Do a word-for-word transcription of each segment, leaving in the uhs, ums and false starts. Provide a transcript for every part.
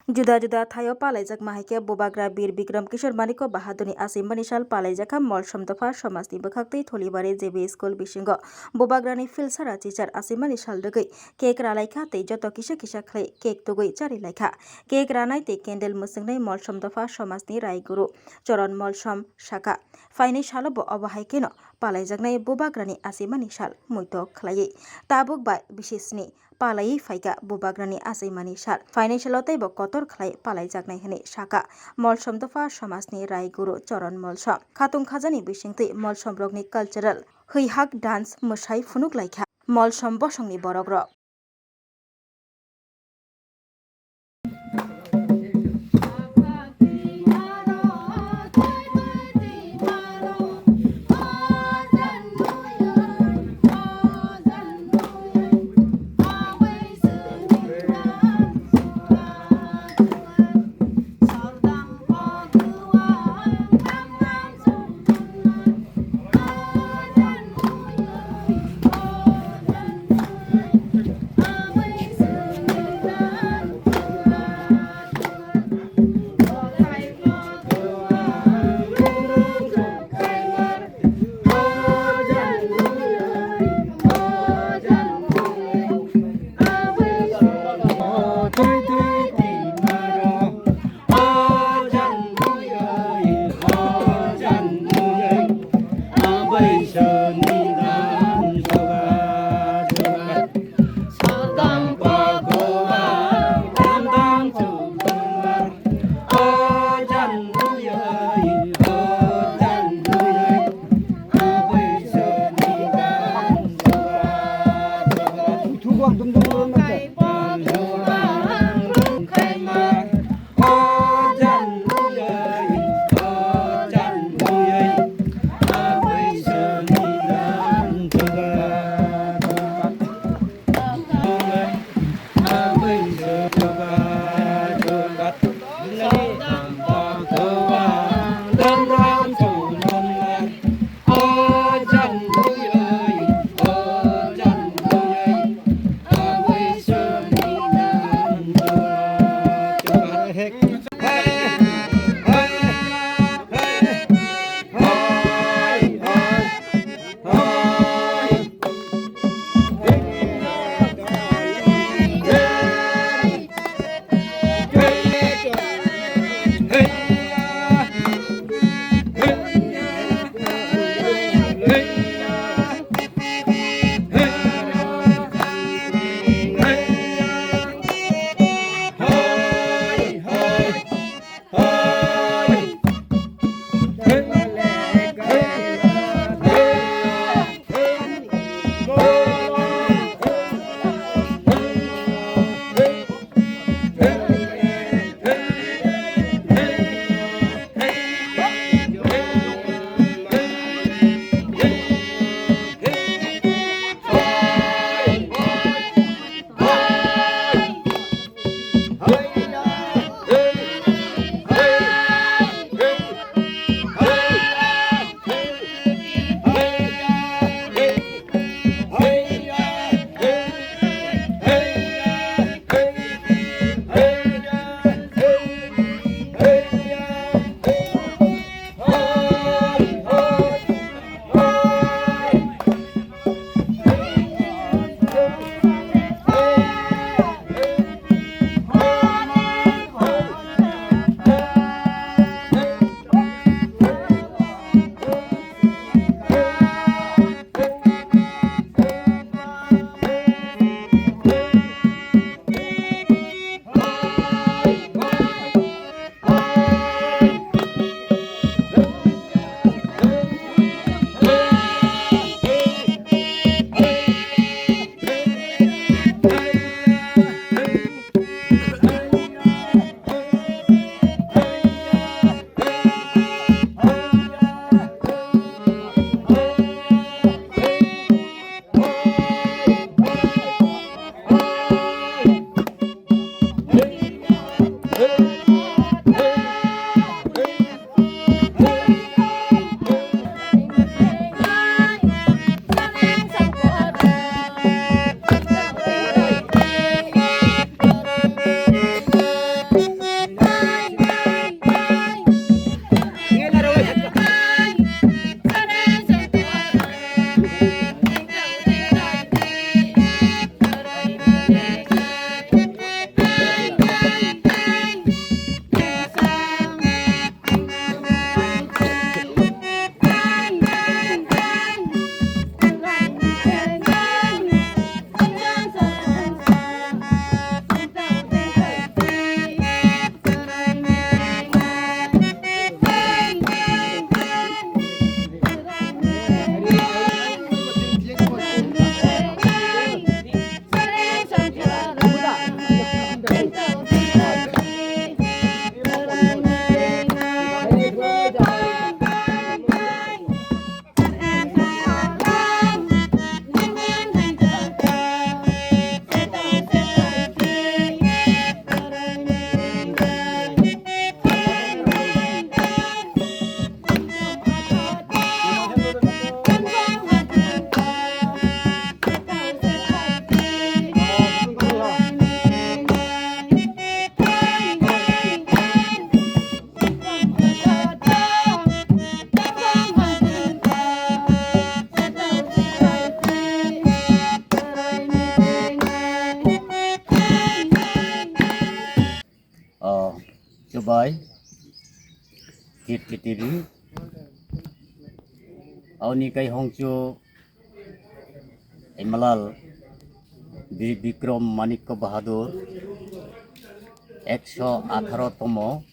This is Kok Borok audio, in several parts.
Juda juda thaio palaijak ma hai khe Bubagra Bir Bikram Kishore Manikya Bahadurni achaimani sal palaijakha Molsom dopha somajni bwkhaktwi Tholibari J B school bisingo Bubagrani Philsara Teacher achaimani sal rwgwi cake ralaikha tei joto kisa kisa khlai cake tugwi charilaikha. Cake ranai tei candle mwchwngnai Molsom dopha somajni Raiguru Choron Molsom sakha, phainai salo bo obo hai kheno palaijaknai Bubagrani achaimani sal muitok khlaiwi tabuk bai bisisni palaiwi phaikha Bubagrani achaimani sal. Phainai salo teibo kotor khlai palaijaknai hwnwi sakha Molsom dopha somajni Raiguru Choron Molsom. Khatung khajani bisingtwi Molsomrokni cultural hwihak dance mwsai phunuklaikha. Molsom bosongni borokrok. Chubai, Kirti T V, Aoni Kaihongchu, Emalal, Bir Bikrom Manikya Bahadur, ekso atharo tomo,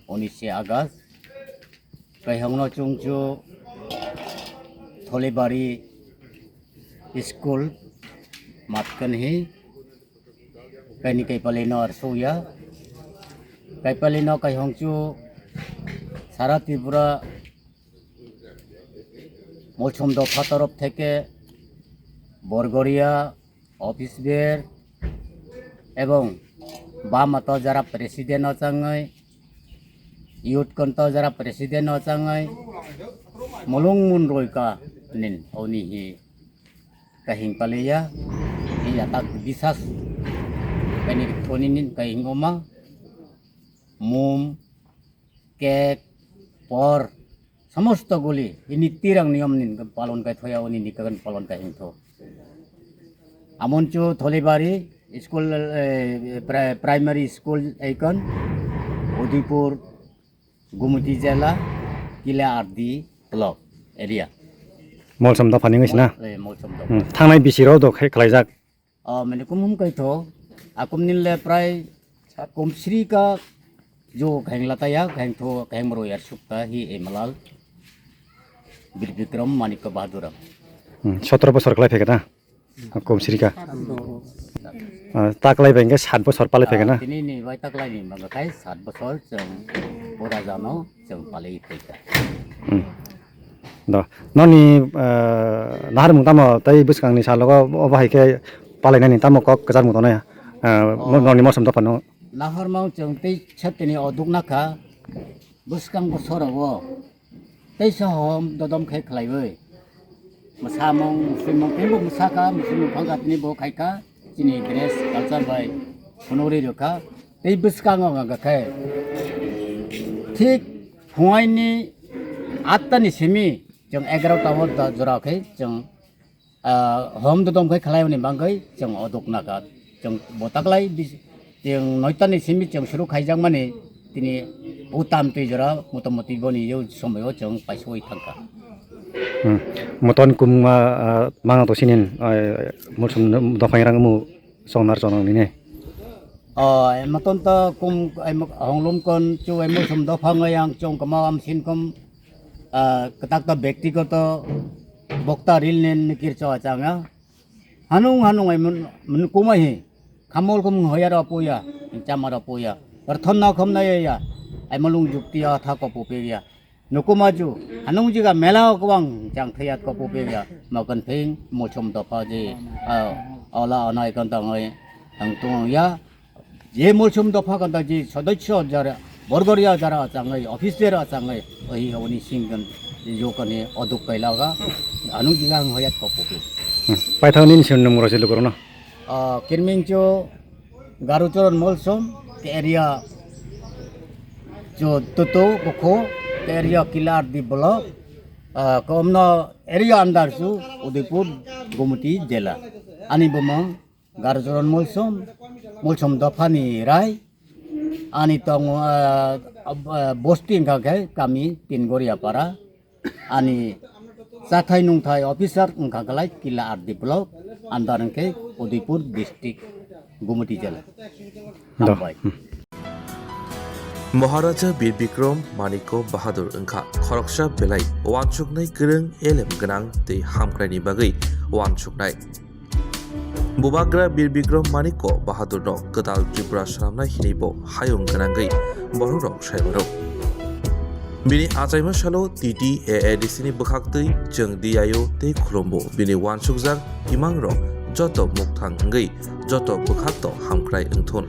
unishe August, Kaihongno chungchu Tholibari School, Matkanhi, Kaini kaipalino arsukya. Kaipalino kaihongchu sara Tripura Molsom dopha torof theke Borgoria, office bearer ebong bama to jara president o changwi, youth kon to jara president o changwi, mulung mun roika nin oni hi kahing paliya, hi atak bisas, kani thoni nin kahing oma, mum, cake, por, samosto guli, ini tirang niyom nin palon kai thoya, oni ni kagan palon kai hing tho. Amonchu Tholibari school, eh, pri-, primary school eikon, Udaipur, Gumti jela, Kila Ardi block area. Molsom dopha ni wngwi sina? Eh, Molsom dopha. Hmm, thangnai bisi rok do khai khlaijak. O, mene kum hum kai tho. Akum nin le prai kum sri ka jo khang lata ya, khang tho, khang maro yar sukta hi Emalal. Bir Bikrom Manikya Bahadur. Hmm, sotro bosor khlai phekha da? Kum sri ka. Ah, taklai bai hwnkhe sat bosor palai phekha na? Ah, tini ni bai taklai ni manga khai sat bosor chwng bura jano chwng palai phekha. Hmm. Do, noni, ah, naharmung tamo tei bwskangni salogo obo hai khe palainani tamo kok kwchar mung tongnai, ah, oh, noni Molsom dophano? Naharmung chwng tei satini oduk nakha bwskang bosorogo. Teisa hom dodom khai khlaiwi. Mwsamung, mwswimung, teibo mwsakha, mwswimung phangkha, tini bo khaikha, chini dress culture bai phunugri rwkha. Tei bwskango hwnka khe, thik phuaini atta ni simi chwng egarota o da jora khe chwng ah, hom dodom khai khlai oni bangwi chwng oduk nakha. Chwng bo taklai bis-, chwng noita ni simi chwng suru khaijak mani tini utam twi jora motamoti boni yo somoi o chwng paisoi thangkha. Hmm. Moton kum, ah, ah, manga to sinin, ah, Molsom dophang rang mu songnar sonong nini. Oh, moton to kum, ai mo-, honglum kon chu ai Molsom dophang yang chwng kama am sin kum, ah, kwtak to bektigoto bokta ril nen nikir cho achanga. Hanung hanung ai mun, mun kumai hi. Khamol kum hoya ro puya, chama ro puya. Prathon na khom na ya. Ai mulung jukti ya tha ko pupe ya. Nukuma ju, hanung jiga mela kwbang chang thayat ko pupe ya. Makan phing Molsom dopha ji, ah, ola anai kan tang ai. Ang tung ya. Je Molsom dopha kanta ji sodosyo jara, borgoria jara achangwi, officer achangwi, ohi honi singkan jokani oduk kailaga, anu jiga ang hoyat kopoki. Hmm. Paithang nini sin numero si lukurno? Ah, Kirmingcho, Garucharan Molsom, ke area cho Toto, Kokho, ke area Kila Ardi block, ah, komno area andar chu Udaipur, Gomati jela. Ani bumung Garjoron Molsom, Molsom dophani rai, ani tongo, ah, ah, bosti wngkha khe kami Tingoria para, ani chathai nungthai officer wngkha khlai Kila R D block, andar wngkhe Udaipur district, Gumoti jela. Do. Hambai. Hmm. Maharaja Bir Bikram Manikya Bahadur wngkha khoroksa belai uansuknai kwrwng, elem gwnang tei hamkraini bagwi uansuknai. Bubagra Bir Bikram Manikya Bahadurno kwtal Tripura swnamnai hinwi bo hayung gwnangwi bororok sai mano. Bini achaima salo T T A A D C ni bwkhaktwi chwng D I O tei khulumbo bini uansukjak imangrok joto mukthang wngwi joto bwkhakto hamkrai wngthun.